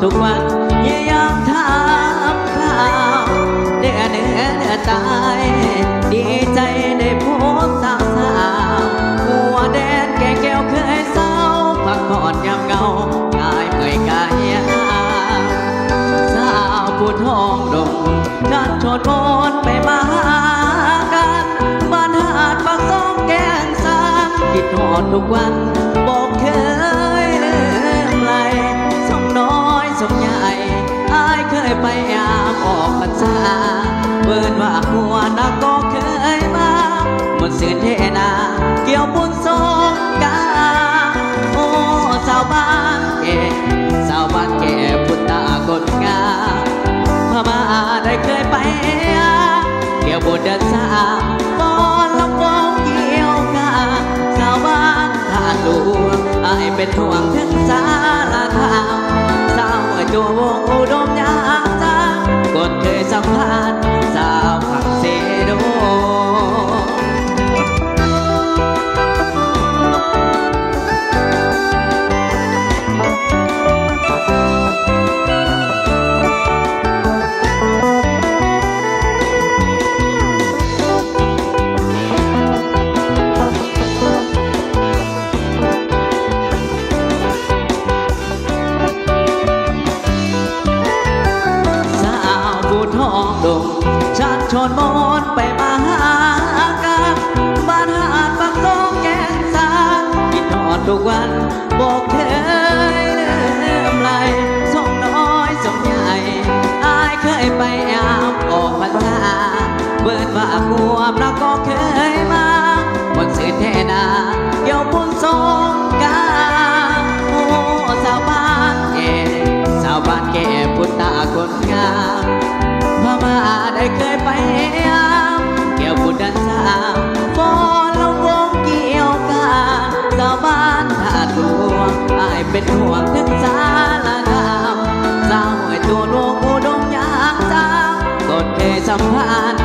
ທຸກວັນ ຍາມຖາມຂ່າວ ເໜືອເໜືອຕາຍ ດີໃຈໄດ້ພົບສາວສາວ ຫົວແດນແກ່ແກ້ວເຄີຍເຊົາ ພັກຜ່ອນຍາມເຫງົາ ກາຍເມື່ອຍກາຍຍາ ສາວຜູ້ທອງດົງ ຄັນຊົນມົນໄປມາຫາກັນ ບ້ານຫາດປາກຊ່ອງແກ່ນສານ ຄິດຮອດທຸກວັນ ບໍ່ເຄີຍລືມໄລ ຊ່ອງນ້ອຍຊ່ອງໃຫຍ່ ອ້າຍເຄີຍໄປຍາມອອກພັນສາ ເອີ້ນວ່າຫົວໜ້າກໍເຄີຍມາ ມ່ວນຊື່ນແທ້ນາ ກ່ຽວບຸນສົງການ ໂອ້ ສາວບ້ານແກ່ ສາວບ້ານແກ່ພຸດຕາຄົນງາມ ພະມາໄດ້ເຄີຍໄປຫາ ກ່ຽວບຸນເດືອນສາມ ຟ້ອນລຳວົງກ່ຽວກາ ສາວບ້ານທ່າຫຼວງ ອ້າຍເປັນຫ່ວງເຖິງສາລະຄາມ ສາວເອີຍຕົວວົງອຸດົມຍາມສາ ກົນເຄີຍສຳພັນ ສາວພັງເຊໂດ. ສາວຜູ້ທອງດົງ ຊັກຊວນມົນໄປມາຫາກັນ ບ້ານຫາດປາກຊ່ອງແກ່ນສານ ຄິດຮອດທຸກວັນ ບໍ່ເຄີຍລືມໄລ ຊ່ອງນ້ອຍຊ່ອງໃຫຍ່ ອ້າຍເຄີຍໄປຍາມອອກພັນສາ ເອີ້ນວ່າຄວາມຮັກກໍເຄີຍມາ ມ່ວນຊື່ນແທ້ນາ ກ່ຽວບຸນສົງການ ໂອ້ ສາວບ້ານແກ່ ສາວບ້ານແກ່ພຸດຕາຄົນງາມ ພະມາໄດ້ເຄີຍໄປຍາມ ກ່ຽວບຸນເດືອນສາມ ຟ້ອນລຳວົງກ່ຽວກາ ສາວບ້ານທ່າຫຼວງ ອ້າຍເປັນຫ່ວງເຖິງສາລະຄາມ ສາວຫ້ວຍໂຕນວົງອຸດົມຍາມສາ ກົນເຄີຍສຳພັນ